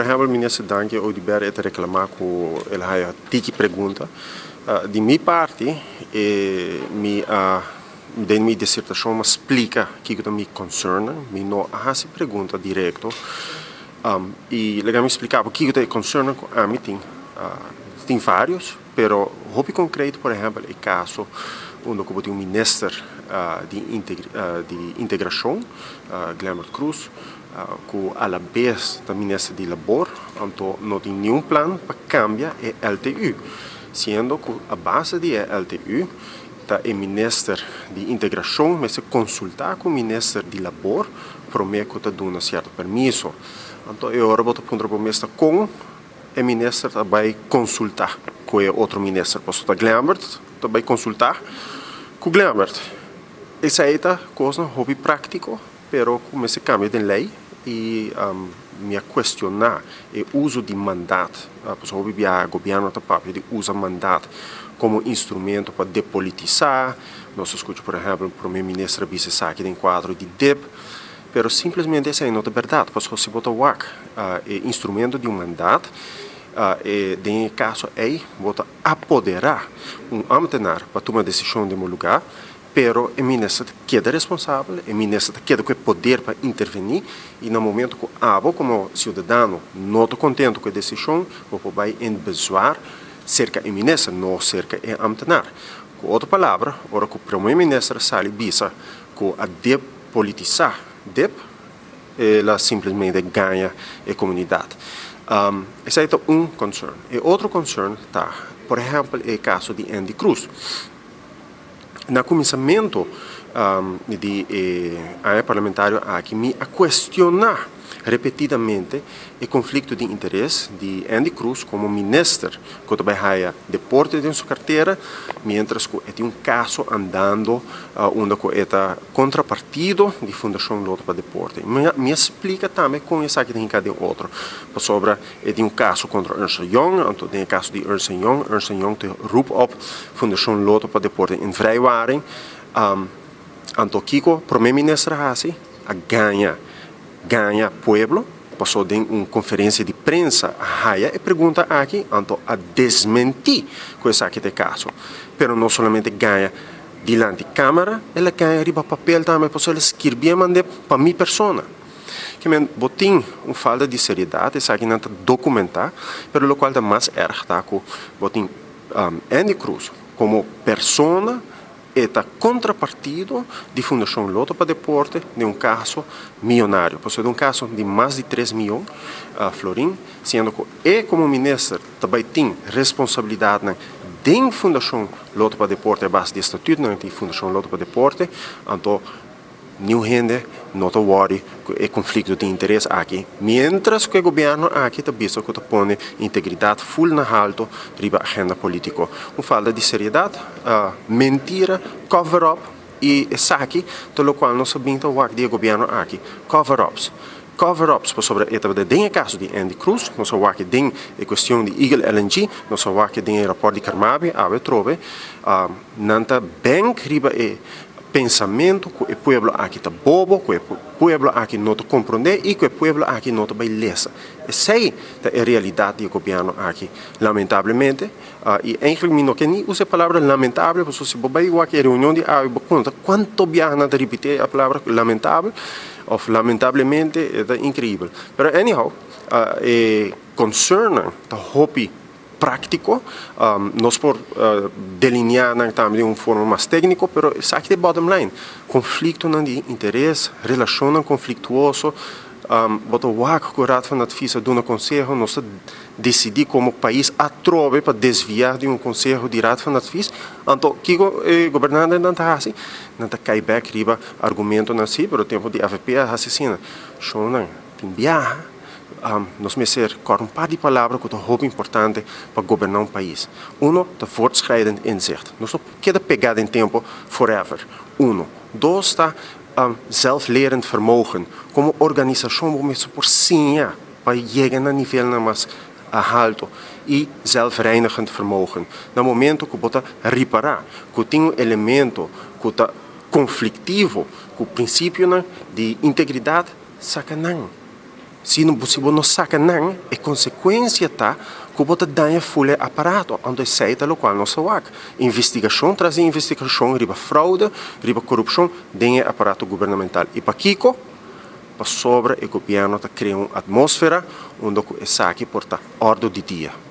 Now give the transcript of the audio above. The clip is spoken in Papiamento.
Por ehempel, minister Dangui Oduber e ta reclama cu el a haya tiki pregunta. Di mi parti, e mi a den mi disertacion mi a splica kico ta mi concernnan. Mi no a haci pregunta directo. Y laga mi splica bo kico ta e concernnan cu ami tin. Tin varios, pero hopi concreto, por ehempel, e caso unda cu bo tin un minister di di integracion, Glenbert Croes, ku alabes ta minister di Labor, anto no tin niun plan pa kambia e LTU, siendo ku a base di e LTU ta e minister di Integrashon mester konsultá ku minister di Labor promé ku ta duna sierto permiso. Anto e ora bo ta puntra bo mes ta kon e minister ta bai konsultá ku e otro minister, pasobra ta Glenbert ta bai konsultá ku Glenbert. Esei ta kosnan hopi práktiko. Pero ku mester kambia den lei i mi a kuestioná e uso di mandat, pasobra hopi biaha gobièrnu ta papia di usa mandat komo instrumento pa depolitisá, nos a skucha por ehèmpel prome minister a bisa esaki den kuadro di dip, pero simplemente esei no ta bèrdat, pasobra si bo ta wak e instrumento di un mandat den e kaso ei bo ta apoderá un ámtenar pa tuma desishon den bo lugá. Pero e minister ta keda responsabel, e minister ta keda ku e poder pa intervení i na momento ku abo komo siudadano no ta kontento ku e desishon, bo por bai en bezwaar serka e minister, no serka e ambtenaar. Ku otro palabra, ora ku prome minister a sali bisa ku a depolitisá dip, el a simplemente gaña e komunidat. Esei ta un concern. E otro concern ta, por ehèmpel, e kaso di Endy Croes. Na kuminsamentu di e aña parlamentario aki mi a kuestioná repetidamente e konflikto di interes di Endy Croes komo minister ku ta bai haya deporte den su kartera miéntras ku e tin un kaso andando unda ku e ta kontra partido di Fundashon Lotto pa Deporte. Mi a splika tambe kon esaki ta hinká den otro pasobra E tin un kaso kontra Ernst Young, anto den e kaso di Ernst Young, Ernst Young ta roep op Fundashon Lotto pa Deporte in vrijwaring. Anto kiko Prome Minister a hasi? A gaña, gaña pueblo, paso den un konferensia di prensa a haya e pregunta aki, anto a desmentí ku esaki ta e kaso. Pero no solamente gaña dilanti kamera, el a gaña riba papel tambe, paso el a skirbié mand'é pa mi persona. Ke men bo tin un falta di seriedat, esakinan ta dokumentá, pero lokual ta mas erg ta ku bo tin Endy Croes komo persona e ta kontrapartido di Fundashon Lotto pa Deporte den un kaso miyonario, pasobra den un kaso di mas di tres miyon florin, siendo ku e komo minister ta bai tin responsabilidatnan den Fundashon Lotto pa Deporte a base di e statutnan di Fundashon Lotto pa Deporte, anto Niun hende no ta wòri ku e konflikto di interes aki, miéntras ku e gobièrnu aki ta bisa ku ta pone integridat ful na halto riba agenda polítiko. Un falta di seriedat, mentira, cover up i esaki ta lokual nos a bin ta wak di e gobièrnu aki, cover ups. Cover ups pasobra e tabata den e kaso di Endy Croes, nos a wak den e kuestion di Eagle LNG, nos a wak den e rapòrt di Carmabi, awe atrobe nan ta bènk riba e Pensamentu ku e pueblo aki ta bobo, ku e pueblo aki no ta komprondé i ku e pueblo aki no ta bai lesa. Esei ta e realidat di e gobièrnu aki, lamentablemente. I eigentlik mi no ke ni usa e palabra lamentable, pasobra si bo bai wak e reunion di awe bo konta kuantu biaha nan ta ripití e palabra lamentabel òf lamentablemente, e ta inkreibel. Pero anyhow, e concernnan ta hopi. Práktiko. Nos por delineá nan tambe den un forma mas tékniko, pero esaki ta e bottom line. Konfliktonan di interes, relashonnan konfliktuoso, bo ta wak ku Raad van Advies a duna konseho, nos ta disidí komo pais atrobe pa desviá di un konseho di Raad van Advies, anto kiko e gobernantenan ta hasi? Nan ta kai bèk riba argumentonan, sí, pero tempu di avp a hasi asina. Shownan tin biaha. Nos mester kòrda un par di palabra ku ta hopi importante pa goberná un pais. Uno ta voortschrijdend inzicht. Nos no por keda pegá den tempu forever. Uno. Dos ta zelflerend vermogen. Komo organisashon bo mester por siña pa yega na nivelnan mas haltu. I zelfreinigend vermogen. Na momento ku bo ta ripará ku tin un elemento ku ta konfliktivo ku prinsipionan di integridat, saka nan. Si si bo no saka nan, e konsekuensia ta ku bo ta daña full e aparato. Anto esei ta lokual nos a wak. Investigashon tras di investigashon riba froude, riba korupshon den e aparato gubernamental. I pakiko? Pasobra e gobièrnu ta krea un atmósfera unda ku esaki por ta òrdu di dia.